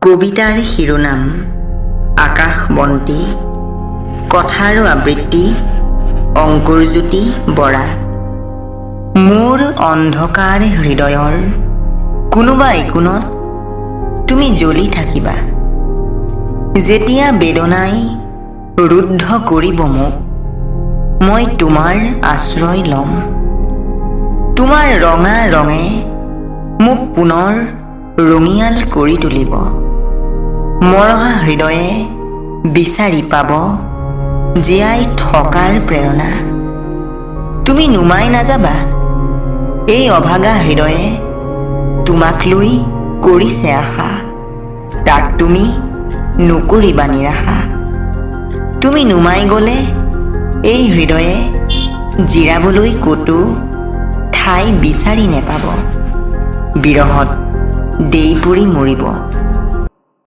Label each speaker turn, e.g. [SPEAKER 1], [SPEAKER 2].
[SPEAKER 1] কবিতাৰ শিৰোনাম আকাশ বন্তি। কথা আৰু আবৃত্তি অংকুৰজ্যোতি বৰা। মোৰ অন্ধকাৰ হৃদয়ৰ কোনোবা একোণত তুমি জ্বলি থাকিবা। যেতিয়া বেদনাই ৰুদ্ধ কৰিব মোক, মই তোমাৰ আশ্ৰয় ল'ম। তোমাৰ ৰঙা ৰঙে মোক পুনৰ ৰঙিয়াল কৰি তুলিব। মৰহা হৃদয়ে বিচাৰি পাব জীয়াই থকাৰ প্ৰেৰণা। তুমি নুমাই নাযাবা। এই অভাগা হৃদয়ে তোমাক লৈ কৰিছে আশা, তাক তুমি নকৰিবা নিৰাশা। তুমি নুমাই গ'লে এই হৃদয়ে জিৰাবলৈ ক'তো ঠাই বিচাৰি নেপাব, বিৰহত দেই পৰি মৰিব।